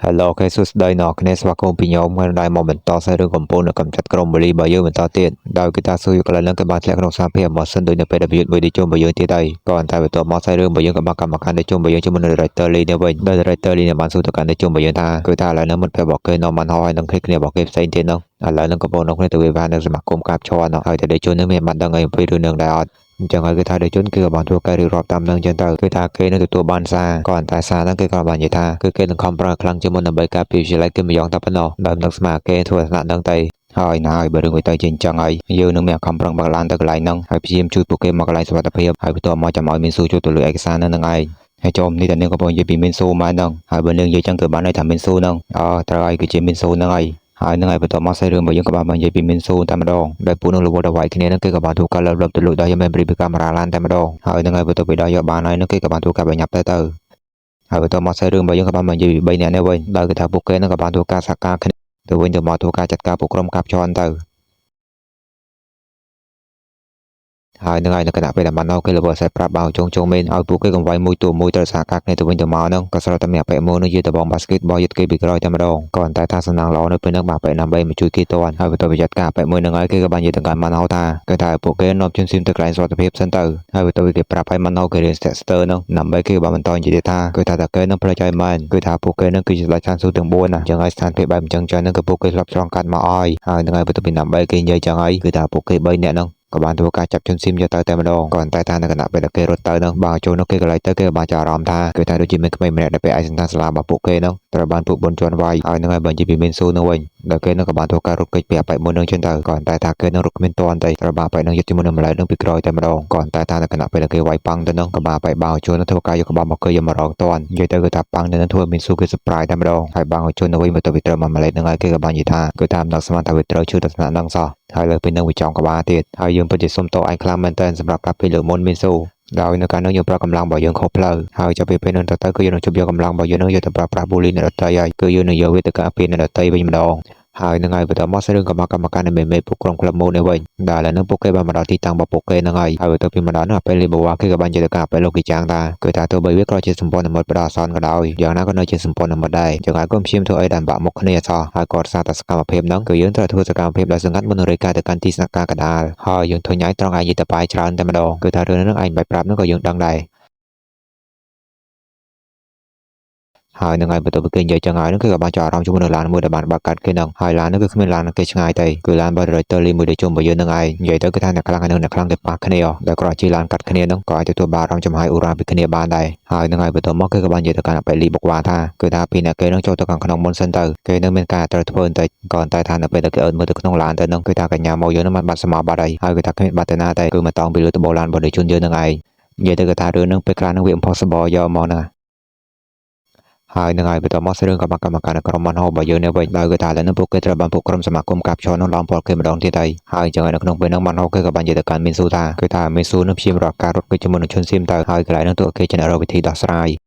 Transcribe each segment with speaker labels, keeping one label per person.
Speaker 1: Hello អូខេសួស្តីអ្នកនរគ្នាស្វាគមន៍ពីខ្ញុំហើយដែលមកបន្តសាច់រឿងកំពូលនៅកម្ចាត់ក្រុមបលីរបស់យើងបន្តទៀតដោយគេថាសួរយកកន្លែងហ្នឹងគេបានធ្លាក់ក្នុងសារភាពម៉ាស៊ីនដូចនៅពេលដែលប្រយុទ្ធមួយទីជុំរបស់យើងទៀតហើយក៏តែបន្ទាប់មកសាច់រឿងរបស់យើងក៏បានកម្មការទៅជុំរបស់យើងជាមួយនឹង Director Lee នេះវិញដោយ Director Lee នេះបានសួរទៅកាន់ទៅជុំរបស់យើងថាគឺថាឥឡូវហ្នឹងមិត្តភក្តិរបស់គេនាំបានហោះហើយនឹងឃ្លីគ្នារបស់គេផ្សេងទៀតហ្នឹងឥឡូវហ្នឹងកំពុងនៅគ្នាទៅវិវាទនៅសមាគមកាបឈរនោះហើយតែដេជជននេះមានបានដឹងអីអំពីរឿងហ្នឹងដែរអត់ អញ្ចឹងហើយគឺថាដេជជនគឺក៏បានធ្វើការរៀបរាប់តាមនឹងអញ្ចឹងទៅគឺថាគេនឹងទទួលបានសារក៏តែសារហ្នឹងគេក៏បាននិយាយថាគឺគេនឹងខំប្រឹងខ្លាំងជាងមុនដើម្បីការពារវិទ្យាល័យគឺម្យ៉ាងតែប៉ុណ្ណោះដោយមិននឹកស្មានគេធ្វើថ្នាក់ហ្នឹងទៅហើយណាហើយបើរឿងវាទៅជាអញ្ចឹងហើយយើងនឹងមានខំប្រឹងបើកឡានទៅកន្លែងហ្នឹងហើយព្យាយាមជួយពួកគេមកកន្លែងសុវត្ថិភាពហើយបន្ទាប់មកចាំឲ្យមានស៊ូជួយទៅលើឯកសារហ្នឹងនឹងឯងហើយចូលនេះតែនាងកំពុងនិយាយពីមានស៊ូមកហ្នឹងហើយបើនាងនិយាយចឹងគឺបានន័យថាមានស៊ូហ្នឹងអត្រូវហើយគឺជាមានស៊ូហ្នឹងហើយ ហើយនឹងហើយបន្ទាប់មកសាច់រឿងរបស់យើងក៏បាននិយាយពីមីនស៊ូតែម្ដងដែលពួកនឹងរវល់ដល់វាយគ្នានឹងគេក៏បានធ្វើការលើបលទៅលួចដល់យក memory ពីកាមេរ៉ាឡានតែម្ដងហើយនឹងហើយបន្ទាប់ពីដល់យកបានហើយនឹងគេក៏បានធ្វើការបញ្ញត្តិទៅទៅហើយបន្ទាប់មកសាច់រឿងរបស់យើងក៏បាននិយាយពី3នាក់នេះវិញដោយគេថាពួកគេនឹងក៏បានធ្វើការសហការគ្នាទៅវិញទៅមកធ្វើការចាត់ការពួកក្រុមកាប់ជន់ទៅ ហើយនឹងហើយនៅគណៈពេលដែលបានដល់គេលបសេប្រាប់បៅចុងចុងមេនឲ្យពួកគេកង្វៃមួយតួមួយត្រូវសហការគ្នាទៅវិញទៅមកហ្នឹងក៏ស្រាប់តែមានអបិមួយនោះជាដបងបាស្កេតបលយឹតគេពីក្រោយតែម្ដងក៏តែថាសំណាងល្អនៅពេលហ្នឹងបាទអបិដើម្បីមកជួយគេតាន់ហើយបន្ទាប់ពីចាត់ការអបិមួយហ្នឹងហើយគេក៏បាននិយាយទៅកាន់ម៉ាន់ហៅថាគេថាឲ្យពួកគេនាំជនស៊ីមទៅកន្លែងសុវត្ថិភាពសិនទៅហើយបន្ទាប់ពីគេប្រាប់ឲ្យម៉ាន់ហៅគេរៀនស្ទាក់ស្ទើរហ្នឹងដើម្បីគេបានបន្តនិយាយថាគឺថាតែគេនឹងផ្លេចឲ្យមែនគឺថាពួកគេនឹងគឺជាស្ដេចឋានសួគ៌ទាំង4ណាចឹងហើយស្ថានភាពបែបអញ្ចឹងចឹងហ្នឹងគឺពួកគេធ្លាប់ឆ្លងកាត់មកហើយហើយនឹងហើយបន្ទាប់ពីដើម្បីគេនិយាយចឹងហើយគឺថាពួកគេ3នាក់ហ្នឹង ក៏បានធ្វើការចាប់ជនស៊ីមយកទៅតែម្ដងក៏តែថានៅគណៈពេលដែលគេរត់ទៅនឹងបើចូលនោះគេក៏ឡៃទៅគេបានចាប់អារម្មណ៍ថាគឺថាដូចជាមានក្មេងម្នាក់ដែលពេលឯកសណ្ឋានសាលារបស់ពួកគេនោះត្រូវបានពួកបុនជន់វាយហើយនឹងហើយបញ្ជាពីមានស៊ូនោះវិញដែលគេនឹងក៏បានធ្វើការរត់គេចពីអបិមុននឹងជន់ទៅក៏តែថាគេនឹងរត់គ្មានទាន់ទេត្រូវបានអបិនឹងយកជាមួយនឹងម្លែនឹងពីក្រោយតែម្ដងក៏តែថានៅគណៈពេលដែលគេវាយប៉ាំងទៅនឹងក៏បានអបិបោជួននឹងធ្វើការយកក្បាលមកគេយកម្រងទាន់និយាយទៅគឺថាប៉ាំងទៅនឹងធ្វើមានស៊ូគេ surprise តែម្ដងហើយបាងជួនទៅវិញមកទៅវាត្រូវមកម្លែនឹងហើយគេក៏បាននិយាយថាគឺថាមិនដឹងស្មានថាវាត្រូវឈឺដល់ថ្នាក់នឹងសោះ ហើយលើពេលនឹងវាចំក្បាលទៀតហើយយើងពិតជាសុំទោសឯងខ្លាំងមែនទែនសម្រាប់ការពេលលើកមុនមានស៊ូដោយនៅកាលនោះយើងប្រើកម្លាំងរបស់យើងខុសផ្លូវហើយចាប់ពីពេលនោះទៅទៅគឺយើងនឹងជប់យកកម្លាំងរបស់យើងនឹងយកទៅប្រើប្រាស់បូលីអ្នកដទៃហើយគឺយើងនឹងយកវាទៅការពារអ្នកដទៃវិញម្ដងហើយនឹងហើយបន្តមកសាច់រឿងកម្មកម្មការនៃមេមេពួកក្រុមក្លឹបម៉ូនេះវិញដែលឥឡូវនេះពួកគេបានមកដល់ទីតាំងរបស់ពួកគេហ្នឹងហើយហើយបន្ទាប់ពីមកដល់នោះពេលលីបវ៉ាគេក៏បាននិយាយទៅការពេលលោកគីចាងថាគឺថាទោះបីវាក៏ជាសម្ព័ន្ធមិត្តបដអសន្នក៏ដោយយ៉ាងណាក៏នៅជាសម្ព័ន្ធមិត្តដែរចឹងហើយក៏ព្យាយាមធ្វើអីដែលបាក់មុខគ្នាសោះហើយក៏សារតែសកម្មភាពហ្នឹងគឺយើងត្រូវធ្វើសកម្មភាពដោយសង្ងាត់មុននឹងរាយការណ៍ទៅកាន់ទីស្នាក់ការកណ្ដាលហើយយើងធ្វើញ៉ៃត្រង់ឯងនិយាយទៅបាយច្រើនតែម្ដងគឺថារឿងហ្នឹងឯងបាច់ប្រាប់ហ្នឹងក៏យើងដឹងដែរ ហើយនឹងហើយបន្ទាប់ពីគេនិយាយចឹងហើយនឹងគឺក៏បានចាប់អារម្មណ៍ជាមួយនឹងឡានមួយដែលបានបើកកាត់គេនឹងហើយឡាននោះគឺគ្មានឡានគេឆ្ងាយទេគឺឡានរបស់ Director Lee មួយដែលជុំរបស់យើងនឹងឯងនិយាយទៅគឺថាអ្នកខ្លាំងហើយនឹងអ្នកខ្លាំងគេប៉ះគ្នាដែលគ្រាន់ជិះឡានកាត់គ្នានឹងក៏អាចទទួលបានអារម្មណ៍ចំហាយអ៊ូរ៉ាពីគ្នាបានដែរហើយនឹងហើយបន្ទាប់មកគឺក៏បាននិយាយទៅកាន់អបិលីបុកវ៉ាថាគឺថាពីអ្នកគេនឹងចូលទៅខាងក្នុងមុនសិនទៅគេនឹងមានការត្រូវធ្វើបន្តិចក៏តែថានៅពេលដែលគេអើតមើលទៅក្នុងឡានទៅនឹងគឺថាកញ្ញាមកយើងនឹងបានបាត់ស្មោបាត់ហើយហើយគឺថាគ្មានបាត់ទៅណាទេគឺមកតោងពីលើដបឡានរបស់ជនយើងនឹងឯងនិយាយទៅគឺថារឿងនឹងពេលខ្លះនឹងវា impossible យកមកណា ហើយនឹងហើយបន្តមករឿងកម្មកម្មការក្រុមម៉ាន់ហូរបស់យើងនេះវិញដោយគឺថាឥឡូវនេះពួកគេត្រូវបានពួកក្រុមសមាគមកាប់ឈរនោះឡោមព័ទ្ធគេម្ដងទៀតហើយហើយចឹងហើយនៅក្នុងពេលហ្នឹងម៉ាន់ហូគេក៏បាននិយាយទៅកាន់មីនស៊ូថាគឺថាមីនស៊ូនឹងព្យាយាមរកការរត់គេជាមួយនឹងឈុនស៊ីមទៅហើយកន្លែងហ្នឹងទោះគេជាអ្នករកវិធីដោះស្រាយ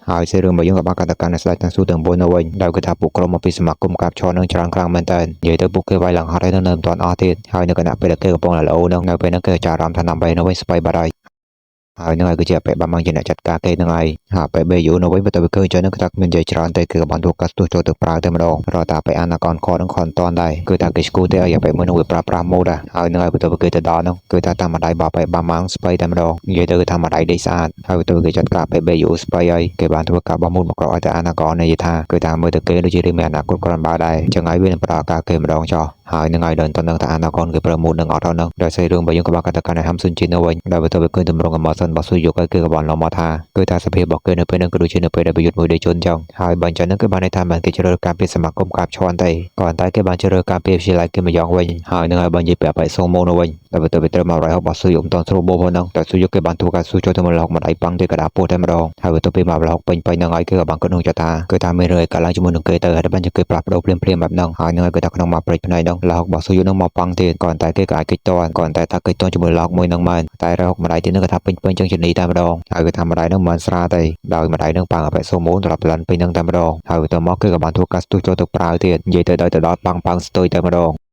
Speaker 1: ហើយសេរឿងរបស់យើងក៏បានកាត់ទៅកាន់ស្ដេចតាស៊ូទាំង4នៅវិញដោយគឺថាពួកក្រុមមកពីសមាគមកាប់ឈរនឹងច្រើនខ្លាំងមែនតើនិយាយទៅពួកគេវាយឡើងហត់ហើយនៅមិនទាន់អស់ទៀតហើយនៅគណៈពេលដែលគេកំពុងតែល្អហ្នឹងនៅពេលហ្នឹងគេចាប់អារម្មណ៍ថាដើម្បីនៅវិញស្បៃបាត់ហើយ ហើយនឹងហើយគឺជាអបិបាំងជាអ្នកចាត់ការគេនឹងហើយហើយអបិបេយូនៅវិញបើទៅវាឃើញចឹងនឹងគឺថាគ្មាននិយាយច្រើនទេគឺក៏បានធ្វើការស្ទុះចូលទៅប្រើតែម្ដងរកតែអបិអាណាកនខនឹងខនតនដែរគឺថាគេស្គូទេឲ្យអបិមួយនឹងវាប្រើប្រាស់ម៉ូដហើយនឹងហើយបើទៅគេទៅដល់នោះគឺថាតាមម្ដាយបបិបាំងស្បៃតែម្ដងនិយាយទៅគឺថាម្ដាយដេកស្អាតហើយទៅគេចាត់ការអបិបេយូស្បៃហើយគេបានធ្វើការបោះមូលមកក្រឲ្យតែអាណាកននិយាយថាគឺថាមើលទៅគេដូចជារឿងមានអនាគតគ្រាន់បើដែរចឹងហើយវានឹងផ្ដល់ឱកាសគេម្ដងចោះហើយនឹងហើយដល់តនឹងថាអាណាកនគេប្រើមូលនឹងអត់ហ្នឹងដោយសាររឿងរបស់យើងក៏បានកាត់ទៅកាន់ហាំស៊ុនជីននៅវិញដោយបន្ទាប់ពីឃើញទម្រង់កម្មសិនរបស់ស៊ុយយកឲ្យគេក៏បានឡំមកថាគឺថាសភាពរបស់គេនៅពេលហ្នឹងក៏ដូចជានៅពេលដែលប្រយុទ្ធមួយដេជនចឹងហើយបើអញ្ចឹងហ្នឹងគឺបានន័យថាមិនគេជ្រើសរើសការពារសមាគមកាបឈន់ទេក៏តែគេបានជ្រើសរើសការពារវិទ្យាល័យគេម្យ៉ាងវិញហើយនឹងហើយបើនិយាយពីអបិសូម៉ូនៅវិញដែលបន្ទាប់ពីត្រូវមករយហរបស់ស៊ុយមិនតាន់ស្រួលបោផងហ្នឹងតែស៊ុយយកគេបានធ្វើការស៊ូចូលទៅមកឡុកមកដៃប៉ាំងទៅកដាពោះតែម្ដងហើយបន្ទាប់ពីមកឡុកពេញពេញហ្នឹងហើយគេក៏បានគិតក្នុងចិត្តថាគឺថាមានរឿងអីកើតឡើងជាមួយនឹងគេទៅហើយបានជាគេផ្លាស់ប្ដូរភ្លាមភ្លាមបែបហ្នឹងហើយនឹងហើយគឺថាក្នុងមកព្រិចភ្នែកហ្នឹងឡុករបស់ស៊ុយហ្នឹងមកប៉ាំងទៀតក៏តែគេក៏អាចគេចតន់ក៏តែថាគេចតន់ជាមួយឡុកមួយហ្នឹងមែនតែរកម្ដាយទៀតហ្នឹងក៏ថាពេញពេញចឹងជំនីតែម្ដងហើយគឺថាម្ដាយហ្នឹងមិនស្រាទេដោយម្ដាយហ្នឹងប៉ាំងអបិសូម៉ូនត្រឡប់លិនពេញហ្នឹងតែម្ដងហើយបន្ទាប់មកគេក៏បានធ្វើការស្ទុះចូលទៅប្រើទៀតនិយាយទៅដោយទៅដល់ប៉ាំងប៉ាំងស្ទុយតែម្ដង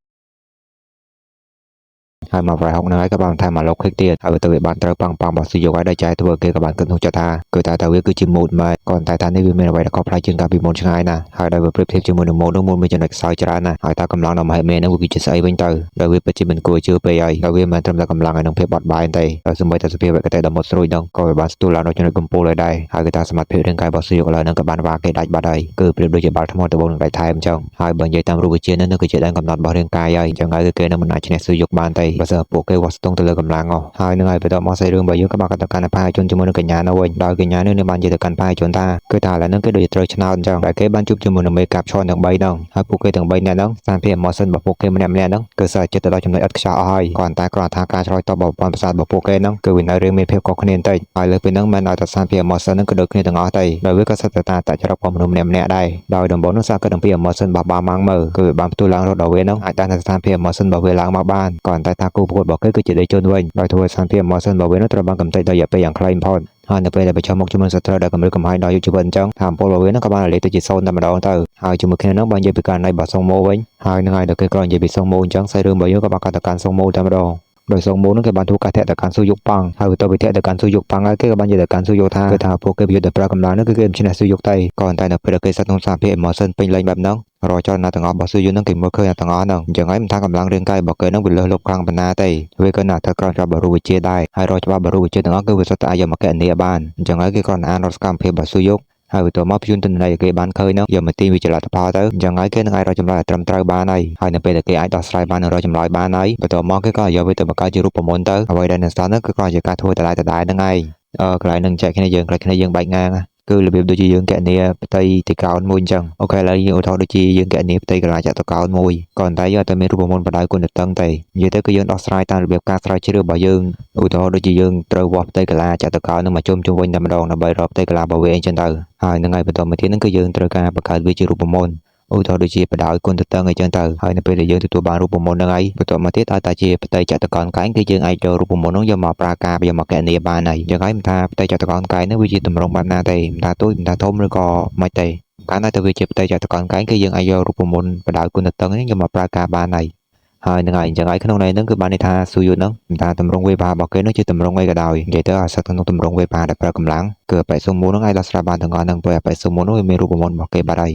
Speaker 1: ហើយមក right hook ហ្នឹងហើយក៏បានបន្ថែមមក low kick ទៀតហើយទៅវាបានត្រូវប៉ងប៉ងរបស់ស៊ូយុកហើយដែលចែធ្វើគេក៏បានគិតក្នុងចិត្តថាគឺតែតែវាគឺជា mode មែនក៏តែថានេះវាមានអ្វីដែលខុសប្លែកជាងកាលពីមុនឆ្ងាយណាស់ហើយដោយវាប្រៀបធៀបជាមួយនឹង mode នោះ mode មានចំណុចខ្សោយច្រើនណាស់ហើយតើកម្លាំងដ៏មហិមាហ្នឹងវាគឺជាស្អីវិញទៅដោយវាពិតជាមិនគួរជឿពេកហើយដោយវាមិនត្រឹមតែកម្លាំងហើយនឹងភាពបត់បែនទេដោយសូម្បីតែសភាវគតិដ៏មុតស្រួចហ្នឹងក៏វាបានស្ទួលឡើងដល់ចំណុចកំពូលហើយដែរហើយគឺថាសមត្ថភាពរាងកាយរបស់ស៊ូយុកឥឡូវហ្នឹងក៏បានវ៉ាគេដាច់បាត់ហើយគឺប្រៀបដូចជាបាល់ថ្មដំបូងនឹងដាច់ថែមអញ្ចឹងហើយបើនិយាយតាមរូបវិទ្យានោះគឺជាដែនកំណត់របស់រាងកាយហើយអញ្ចឹងហើយគឺគេនឹងមិនអាចឈ្នះស៊ូយុកបានទេបើសិនពួកគេវាស់ស្ទង់ទៅលើកម្លាំងហ៎ហើយនឹងហើយបន្តមកសាច់រឿងរបស់យើងក៏បានក៏ទៅកាន់ផាជនជាមួយនឹងកញ្ញានៅវិញដោយកញ្ញានេះនឹងបាននិយាយទៅកាន់ផាជនថាគឺថាឥឡូវហ្នឹងគេដូចជាត្រូវឆ្នោតអញ្ចឹងដែលគេបានជួបជាមួយនឹងមេកាប់ឈនទាំង3ហ្នឹងហើយពួកគេទាំង3នាក់ហ្នឹងស្ថានភាព emotion របស់ពួកគេម្នាក់ៗហ្នឹងគឺសើចិត្តទៅដល់ចំណុចឥតខ្ចោះអស់ហើយគ្រាន់តែគ្រាន់ថាការឆ្លើយតបរបស់ប្រព័ន្ធប្រសាទរបស់ពួកគេហ្នឹងគឺវានៅរឿងមានភាពខុសគ្នាបន្តិចហើយលើសពីហ្នឹងមិនឲ្យតែស្ថានភាព emotion ហ្នឹងគឺដូចគ្នាទាំងអស់ទេដោយវាក៏សិតតែតាតចរិតរបស់មនុស្សម្នាក់ៗដែរដោយដំបូងនោះសារគិតអំពី emotion របស់បាម៉ាំងមើលគឺវាបានផ្ទុះឡើងរហូតដល់វាហ្នឹងអាចដាស់ស្ថានភាព emotion របស់វាឡើងមកបានគ្រាន់តែថាគូប្រកួតរបស់គេគឺជាដេជនវិញដោយធ្វើឲ្យស្ថានភាព emotion របស់វានោះត្រូវបានកម្ទេចដោយរយៈពេលយ៉ាងខ្លីបំផុតហើយនៅពេលដែលប្រឈមមុខជាមួយសត្រូវដែលគំរាមកំហែងដល់អាយុជីវិតអញ្ចឹងថាអំពូលរបស់វានឹងក៏បានរលាយទៅជាសូន្យតែម្ដងទៅហើយជាមួយគ្នានឹងបើនិយាយពីករណីរបស់សុងម៉ូវិញហើយនឹងហើយដល់គេក៏និយាយពីសុងម៉ូអញ្ចឹងសាច់រឿងរបស់យើងក៏បានកាត់ទៅកាន់សុងម៉ូតែម្ដងដោយសុងម៉ូនឹងគេបានធ្វើការធាក់ទៅកាន់ស៊ូយុកប៉ាំងហើយបន្ទាប់ពីធាក់ទៅកាន់ស៊ូយុកប៉ាំងហើយគេក៏បាននិយាយទៅកាន់ស៊ូយុកថាគឺថាពួកគេប្រយុទ្ធដោយប្រើកម្លាំងនោះគឺគេមិនឈ្នះស៊ូយុកទេក៏ប៉ុន្តែនៅពេលដែលគេស្ថិតក្នុងស្ថានភាព emotion ពេញលេញបែបហ្នឹងរចលនាទាំងអស់របស់ស៊ូយុនឹងគេមើលឃើញទាំងអស់ហ្នឹងអញ្ចឹងហើយមិនថាកម្លាំងរាងកាយរបស់គេហ្នឹងវាលើសលប់ខ្លាំងប៉ុណ្ណាទេវាក៏នៅស្ថិតក្រោមច្បាប់បរុវិជ្ជាដែរហើយរកច្បាប់បរុវិជ្ជាទាំងអស់គឺវាសុទ្ធតែអាចយកមកកណនាបានអញ្ចឹងហើយគេគ្រាន់តែអានរាល់សកម្មភាពរបស់ស៊ូយុកហើយបន្ទាប់មកព្យួនទិន្នន័យឲ្យគេបានឃើញហ្នឹងយកមកទាញវាជាលទ្ធផលទៅអញ្ចឹងហើយគេនឹងអាចរកចម្លើយឲ្យត្រឹមត្រូវបានហើយហើយនៅពេលដែលគេអាចដោះស្រាយបាននិងរកចម្លើយបានហើយបន្ទាប់មកគេក៏យកវាទៅបង្កើតជារូបមន្តទៅអ្វីដែលនៅសល់ហ្នឹងគឺគ្រាន់ជាការធ្វើដដែលដដែលហ្នឹងឯងអឺកន្លែងហ្នឹងចែកគ្នាយើងកន្លែងគ្នាយើងបែកងាងគឺរបៀបដូចជាយើងកណនាផ្ទៃទីកោណមួយអញ្ចឹង OK ឥឡូវយើងឧទាហរណ៍ដូចជាយើងកណនាផ្ទៃកលាចតុកោណមួយក៏ប៉ុន្តែយើងអត់តែមានរូបមន្តបដៅគុណតឹងទេនិយាយទៅគឺយើងដោះស្រាយតាមរបៀបការស្រាវជ្រាវរបស់យើងឧទាហរណ៍ដូចជាយើងត្រូវវាស់ផ្ទៃកលាចតុកោណនឹងមកជុំជុំវិញតែម្ដងដើម្បីរកផ្ទៃកលារបស់វាអីចឹងទៅហើយនឹងហើយបន្តមកទៀតហ្នឹងគឺយើងត្រូវការបង្កើតវាជារូបមន្តឧទាហរណ៍ដូចជាបដោយគុណទទឹងអីចឹងទៅហើយនៅពេលដែលយើងទទួលបានរូបមន្តហ្នឹងហើយបន្ទាប់មកទៀតឲ្យតែជាផ្ទៃចតុកោណកែងគឺយើងអាចយករូបមន្តហ្នឹងយកមកប្រើការយកមកកណនាបានហើយអញ្ចឹងហើយមិនថាផ្ទៃចតុកោណកែងហ្នឹងវាជាទម្រង់បែបណាទេមិនថាទូចមិនថាធំឬក៏មិនទេកាលណាទៅវាជាផ្ទៃចតុកោណកែងគឺយើងអាចយករូបមន្តបដោយគុណទទឹងនេះយកមកប្រើការបានហើយហើយនឹងហើយអញ្ចឹងហើយក្នុងន័យហ្នឹងគឺបានន័យថាស៊ូយុហ្នឹងមិនថាទម្រង់វេបារបស់គេនោះជាទម្រង់អីក៏ដោយនិយាយទៅអាសិតក្នុងទម្រង់វេបាដែលប្រើកម្លាំងគឺអបិសុមូហ្នឹងអាចដោះស្រាយបានទាំងអស់ហ្នឹងព្រោះអបិសុមូនោះវាមានរូបមន្តរបស់គេបាត់ហើ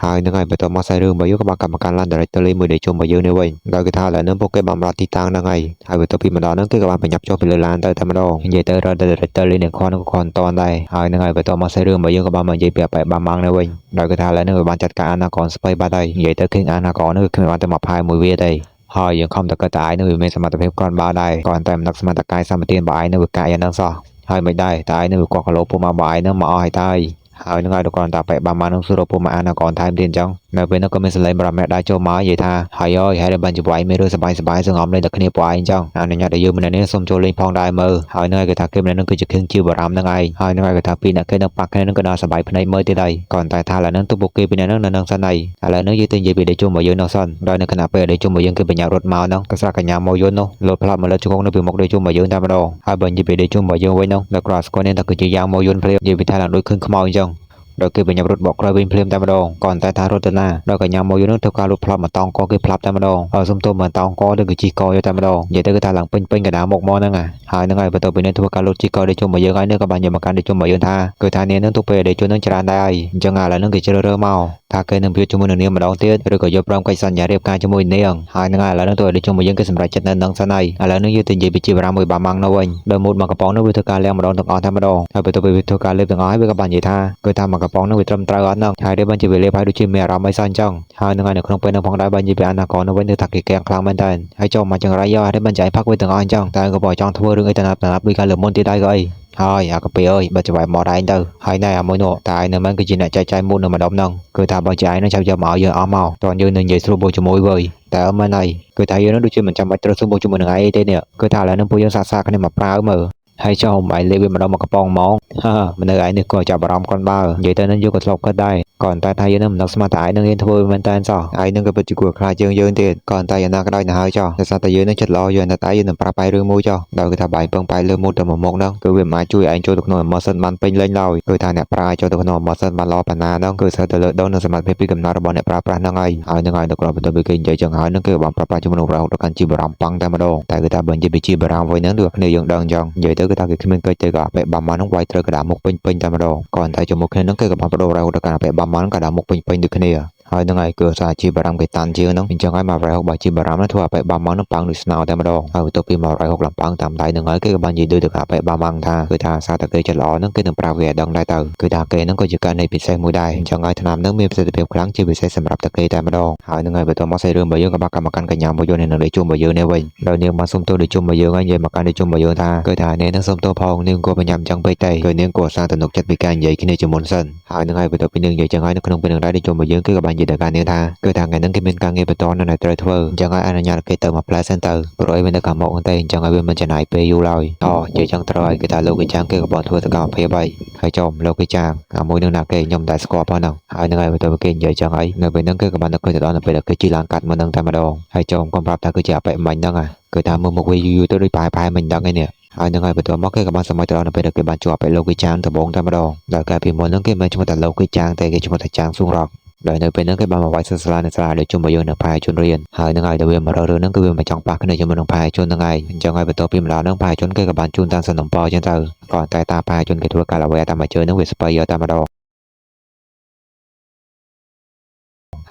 Speaker 1: យហើយនឹងហើយបន្តមកសាច់រឿងរបស់យើងក៏បានកម្មការឡាន director មួយដែលជុំរបស់យើងនេះវិញដោយគេថាឥឡូវនេះពួកគេបានមកដល់ទីតាំងហ្នឹងហើយហើយបន្ទាប់ពីមកដល់ហ្នឹងគេក៏បានប្រញាប់ចុះពីលើឡានទៅតែម្ដងនិយាយទៅរត់ director នេះខនក៏ខនតនដែរហើយនឹងហើយបន្តមកសាច់រឿងរបស់យើងក៏បានមកនិយាយពីអបិបាម៉ាំងនេះវិញដោយគេថាឥឡូវនេះវាបានចាត់ការអាណាកនស្បៃបាត់ហើយនិយាយទៅឃើញអាណាកននោះគឺគ្មានបានតែមកផែមួយវាទេហើយយើងខំតែគិតតែឯងនឹងវាមានសមត្ថភាពគ្រាន់បើដែរគ្រាន់តែមិននឹកសមត្ថកាយសម្បទានបើឯងនឹងវាកាយយ៉ាងហ្នឹងសោះហើយមិនដែរតែឯងនឹងវាកោះគីឡូពុំមកបើឯងនឹងមកអស់ហើយតើហើយនឹងហើយដល់គ្រាន់តែបែបាម៉ានឹងសួរពុំមកអានកនថែមទៀតអញ្ចឹងនៅពេលនោះក៏មានសលេងប្រាប់អ្នកដែរចូលមកនិយាយថាហើយអើយហើយបានជាវាយមានរឿងសប្បាយសប្បាយសងំលេងតែគ្នាពួកឯងអញ្ចឹងអនុញ្ញាតឲ្យយើងម្នាក់នេះសូមចូលលេងផងដែរមើលហើយនឹងហើយគេថាគេម្នាក់នឹងគឺជាខឹងជាបារម្ភនឹងឯងហើយនឹងហើយគេថាពីរអ្នកគេនឹងប៉ះគ្នានឹងក៏ដល់សប្បាយភ្នែកមើលទៀតហើយគ្រាន់តែថាឥឡូវហ្នឹងទុកពួកគេពីរនាក់ហ្នឹងនៅនឹងសិនហើយឥឡូវហ្នឹងយើងទៅនិយាយពីដេជុំរបស់យើងនោះសិនដោយនៅខណៈពេលដេជុំរបស់យើងគេបញ្ញារត់មកហ្នឹងក៏ស្រាប់កញ្ញាមកយន្តនោះលោតផ្លាប់មកលើជង្គង់នៅពីមុខដេជុំរបស់យើងតែម្ដងហើយបើនិយាយពីដេជុំរបស់យើងវិញនោះដល់គ្រាន់ស្គាល់នេះថាគឺជាយ៉ាងមកយន្តភ្លាមនិយាយពីថាឡើងដូចឃើញខ្មោចអញ្ចឹងដល់គេបញ្ញាប់រត់បកក្រោយវិញភ្លាមតែម្ដងក៏តែថារត់ទៅណាដល់កញ្ញាមកយន្តនោះធ្វើការលូតផ្លាប់មកតោងកគេផ្លាប់តែម្ដងហើយសុំទោសមកតោងកទៅគឺជីកយកតែម្ដងនិយាយទៅគឺថាឡើងពេញពេញកណ្ដាលមុខមកហ្នឹងហើយហ្នឹងហើយបន្ទាប់ពីនេះធ្វើការលូតជីកដេជុំរបស់យើងហើយនេះក៏បានយកមកកាន់ដេជុំរបស់យើងថាគឺថានាងនឹងទុកពេលដេជុំនឹងច្រើនដែរហើយអញ្ចឹងឥឡូវហ្នឹងគេជ្រើសរើសមកថាគេនឹងវាជាមួយនឹងនាងម្ដងទៀតឬក៏យកព្រមកិច្ចសន្យារៀបការជាមួយនាងហើយហ្នឹងហើយឥឡូវហ្នឹងទោះឲ្យដេជុំរបស់យើងគេសម្រេចចិត្តនៅនឹងសិនហើយឥឡូវហ្នឹងយើងទៅនិយាយពីជីវរាមួយបាម៉ាំងនៅវិញដោយម៉ូតមកកំប៉ុងនោះវាធ្វើការលាងម្ដងទាំងអស់តែម្ដងហើយបន្ទាប់ពីវាធ្វើការលេបទាំងអស់ហើយវាក៏បាននិយាយថាគឺថាមកកំប៉ុងនោះវាត្រឹមត្រូវអត់ហ្នឹងហើយនេះបានជាវាលេបហើយដូចជាមានអារម្មណ៍អីសោះអញ្ចឹងហើយហ្នឹងហើយនៅក្នុងពេលហ្នឹងផងដែរបាននិយាយពីអាណាកនោះវិញគឺថាគេកៀងខ្លាំងមែនតើហើយចូលមកចង្រៃយកហើយបានចៃផឹកវាទាំងអស់អញ្ចឹងតែក៏បើចង់ធ្វើរឿងអីតំណាប់តំណាប់ដូចកាលលើមុនទៀតដែរក៏អីហើយអាកាពីអើយបើច្បាយមកដែរទៅហើយណែអាមួយនោះតែឯងនៅមិនគឺជាអ្នកចែកចាយមុននៅម្ដុំហ្នឹងគឺថាបើជាឯងនឹងចាប់យកមកឲ្យយើងអស់មកតោះយើងនឹងនិយាយស្រួលបោជាមួយវើយតែអត់មែនហើយគឺថាយើងនឹងដូចជាមិនចាំបាច់ត្រូវស្រួលបោជាមួយនឹងឯងទេនេះគឺថាឥឡូវនឹងពួកយើងសាកសាគ្នាមកប្រើមើលហើយចុះឯងលេបវាម្ដងមកកំប៉ុងហ្មងហាមនុស្សឯងនេះក៏ចាប់អារម្មណ៍គាត់បើនិយាយទៅនឹងយើងក៏ធ្លាប់គិតដែរ ក៏តែថាយើងនឹងមិននឹកស្មានតែឯងនឹងហ៊ានធ្វើមែនតើសោះឯងនឹងក៏ពិតជាគួរខ្លាចជាងយើងទៀតក៏តែយ៉ាងណាក៏ដោយទៅហើយចោះដោយសារតែយើងនឹងចិត្តល្អយើងតែតែយើងនឹងប្រាប់ឯងរឿងមួយចោះដោយគឺថាបាយពឹងបែកលើមុខតែមួយមុខហ្នឹងគឺវាមិនអាចជួយឯងចូលទៅក្នុង emotion បានពេញលេញឡើយគឺថាអ្នកប្រើចូលទៅក្នុង emotion បានល្អប៉ុណ្ណាហ្នឹងគឺស្ថិតទៅលើដងនិងសមត្ថភាពពីកំណត់របស់អ្នកប្រើប្រាស់ហ្នឹងហើយហើយហ្នឹងហើយនៅក្រោយបន្ទាប់ពីគេនិយាយចឹងហើយហ្នឹងគេបានប្រើប្រាស់ជំនួសរហូតដល់កាន់ជាបារម្ភប៉ង់តែម្ដងតែគឺថាបើនិយាយពីជាបារម្ភវិញហ្នឹងដូចគ្នាយើងដឹងចឹងនិយាយទៅគឺថាគេគ្មានកិច្ចទេក៏អបិបាំហ្នឹងវាយត្រូវកដាមុខពេញពេញតែម្ដងក៏តែជាមួយគ្នាហ្នឹងគេក៏បានបដូររហូតដល់កាន់អបិបាំហ្នឹងកដាមុខពេញពេញដូចគ្នាហើយហ្នឹងហើយគឺសារជាបារម្ភគេតាន់ជាងហ្នឹងអញ្ចឹងហើយ160បើជាបារម្ភហ្នឹងធ្វើអបិបាំហ្នឹងប៉ាំងដូចស្នោតែម្ដងហើយបន្ទាប់ពី160ឡើងប៉ាំងតាមដៃហ្នឹងហើយគេក៏បាននិយាយដូចទៅអបិបាំថាគឺថាសារតែគេចិត្តល្អហ្នឹងគេនឹងប្រាប់វាឲ្យដឹងដែរទៅគឺថាគេហ្នឹងក៏ជាករណីពិសេសមួយដែរអញ្ចឹងហើយថ្នាំហ្នឹងមានប្រសិទ្ធភាពខ្លាំងជាពិសេសសម្រាប់តែគេតែម្ដងហើយហ្នឹងហើយបន្ទាប់មកសាច់រឿងរបស់យើងក៏បានកម្មកាន់កញ្ញាមួយយន្តនៅនឹងជុំរបស់យើងនេះវិញដោយនាងបានសុំទោសដល់ជុំរបស់យើងហើយនិយាយមកកាន់ដល់ជុំរបស់យើងថាគឺថានាងនឹងសុំទោសផងនាងគួរបញ្ញាប់អញ្ចឹងពេកទេគឺនាងគួរសាទំនុកចិត្តពីការនិយាយគ្នាជាមុនសិនហើយហ្នឹងហើយបន្ទាប់ពីនាងនិយាយចឹងហើយនៅក្នុងពេលហ្នឹងដែរដល់ជុំរបស់យើងគឺក៏បាននិយាយដល់ការនាងថាគឺថាថ្ងៃហ្នឹងគេមានការងារបន្តនៅតែត្រូវធ្វើអញ្ចឹងហើយអនុញ្ញាតឲ្យគេទៅមកផ្លែសិនទៅព្រោះអីវានៅខាងមុខហ្នឹងទេអញ្ចឹងហើយវាមិនចំណាយពេលយូរឡើយអូនិយាយចឹងត្រូវហើយគឺថាលោកគេចាំងគេក៏បងធ្វើសកម្មភាពហើយហើយចំលោកគេចាងអាមួយនឹងណាគេខ្ញុំតែស្គាល់ផងហ្នឹងហើយហ្នឹងហើយបន្ទាប់ពីគេនិយាយចឹងហើយនៅពេលហ្នឹងគេក៏បាននឹកឃើញទៅដល់នៅពេលដែលគេជិះឡានកាត់មកហ្នឹងតែម្ដងហើយចំកុំប្រាប់ថាគឺជាអបិមិញហ្នឹងអាគឺថាមើលមុខវាយូរៗទៅដូចប្រហែលប្រហែលមិនដឹងឯនេះហើយនឹងហើយបន្ទាប់មកគេក៏បានសម័យទៅដល់នៅពេលដែលគេបានជួបអបិលោកគេចាងដំបងតែម្ដងដោយកាលពីមុនហ្នឹងគេមិនឈ្មោះថាលោកគេចាងតែគេឈ្មោះថាចាងស៊ូងរ៉កដោយនៅពេលហ្នឹងគេបានមកវាយសិស្សសាលានៅសាលាដែលជុំមកយើងនៅផែជនរៀនហើយនឹងហើយដែលវាមករករឿងហ្នឹងគឺវាមិនចង់ប៉ះគ្នាជាមួយនឹងផែជនហ្នឹងឯងអញ្ចឹងហើយបន្ទាប់ពីម្ដងហ្នឹងផែជនគេក៏បានជូនតាមសំណុំពរអញ្ចឹងទៅក៏តែតាផែជនគេធ្វើការល្វែតាមមួយជើងហ្នឹងវាស្បៃយកតែម្ដង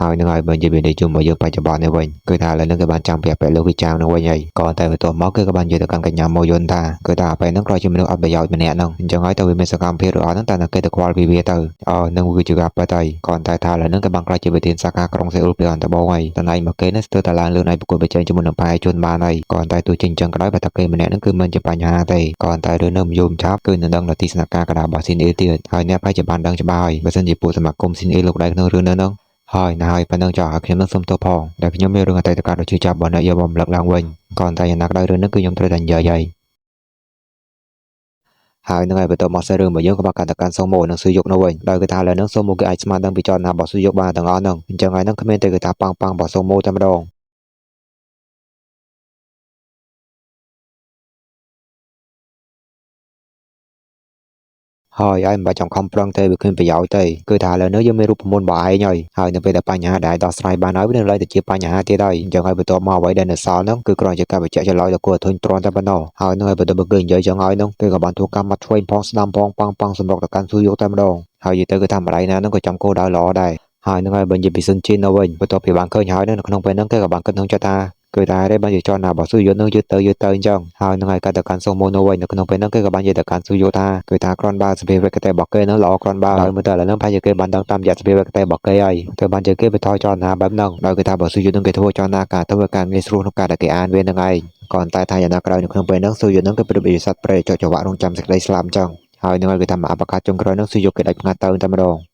Speaker 1: ហើយនឹងហើយបើនិយាយពីនេះជុំមកយើងបច្ចុប្បន្ននេះវិញគឺថាឥឡូវហ្នឹងគេបានចាំពីអបិលោកគេចាងនឹងវិញហើយក៏តែបន្ទាប់មកគេក៏បាននិយាយទៅកាន់កញ្ញាម៉ូយុនថាគឺថាអបិហ្នឹងគ្រាន់ជាមនុស្សអត់ប្រយោជន៍ម្នាក់ហ្នឹងអញ្ចឹងហើយតើវាមានសកម្មភាពឬអត់ហ្នឹងតែគេទៅខ្វល់ពីវាទៅអូនឹងគឺជាការពិតហើយក៏តែថាឥឡូវហ្នឹងគេបានក្លាយជាប្រធានសាខាក្រុងសេអ៊ូលពីអន្តបងហើយតំណែងមកគេនេះស្ទើរតែឡើងលឿនឲ្យប្រកួតប្រជែងជាមួយនឹងផែជនបានហើយក៏តែទោះជាអញ្ចឹងក៏ដោយបើថាគេម្នាក់ហ្នឹងគឺមិនជាបញ្ហាទេក៏តែរឿងនៅមយមឆាប់គឺនឹងដឹងដល់ទីស្នាក់ការកណ្ដាលរបស់ស៊ីនអ៊ីទៀតហើយអ្នកប្រហែលជាបានដឹងច្បាស់ហើយបើសិនជាពួកសមាគមស៊ីនអ៊ីលោកដៃក្នុងរឿងហ្នឹងហើយណាហើយប៉ុណ្ណឹងចោះឲ្យខ្ញុំនឹងសុំទោសផងដែលខ្ញុំមានរឿងអតីតកាលដ៏ឈឺចាប់របស់អ្នកយកមករំលឹកឡើងវិញក៏តែយ៉ាងណាក៏ដោយរឿងនេះគឺខ្ញុំត្រូវតែនិយាយហើយហើយនឹងហើយបន្ទាប់មកសាច់រឿងរបស់យើងក៏បានកាន់តែកាន់សូម៉ូនិងស៊ូយុកនៅវិញដោយគឺថាឥឡូវហ្នឹងសូម៉ូគេអាចស្មានដឹងពីចលនារបស់ស៊ូយុកបានទាំងអស់ហ្នឹងអញ្ចឹងហើយហ្នឹងគ្មានតែគឺថាប៉ាំងប៉ាំងរបស់សូម៉ូតែម្ដងហើយឯងមិនបាច់ចាំខំប្រឹងទេវាគ្មានប្រយោជន៍ទេគឺថាឥឡូវនេះយើងមានរូបមន្តរបស់ឯងហើយហើយនៅពេលដែលបញ្ហាដែលដោះស្រាយបានហើយវានឹងឡើងទៅជាបញ្ហាទៀតហើយអញ្ចឹងហើយបន្ទាប់មកអ្វីដែលនៅសល់ហ្នឹងគឺគ្រាន់ជាការបញ្ជាក់ចម្លើយដ៏គួរឲ្យធុញទ្រាន់តែប៉ុណ្ណោះហើយនឹងហើយបន្ទាប់មកគេនិយាយចឹងហើយហ្នឹងគេក៏បានធ្វើការមាត់ឆ្វេងផងស្ដាំផងប៉ាំងប៉ាំងសម្រុកទៅកាន់ស៊ូយកតែម្ដងហើយនិយាយទៅគឺថាម្ដាយណាហ្នឹងក៏ចាំគោលដៅល្អដែរហើយនឹងហើយបើនិយាយពីស៊ុនជីននៅវិញបន្ទាប់ពីបានឃើញហើយនៅក្នុងពេលហ្នឹងគេក៏បានគិតក្នុងចិត្តថាគឺតែរេបានជាចលនារបស់ស៊ូយុននឹងយឺតទៅយឺតទៅអញ្ចឹងហើយនឹងហើយកាត់ទៅកាន់សូម៉ូនៅវិញនៅក្នុងពេលហ្នឹងគេក៏បាននិយាយទៅកាន់ស៊ូយុថាគឺថាគ្រាន់បើសភាវគតិរបស់គេនឹងល្អគ្រាន់បើហើយមើលទៅឥឡូវហ្នឹងប្រហែលជាគេបានដឹងតាមរយៈសភាវគតិរបស់គេហើយទៅបានជាគេបន្ថយចលនាបែបហ្នឹងដោយគឺថាបើស៊ូយុននឹងគេធ្វើចលនាការធ្វើការងាយស្រួលក្នុងការដែលគេអានវានឹងឯងក៏តែថាយ៉ាងណាក្រោយនៅក្នុងពេលហ្នឹងស៊ូយុននឹងគេប្រៀបដូចសត្វព្រៃចុចចង្វាក់រងចាំសេចក្តីស្លាប់អញ្ចឹងហើយនឹងហើយគឺថាមកអបកាសចុងក្រោយហ្នឹងស៊ូយុគេដាច់ផ្ងាត់ទៅតែម្ដង។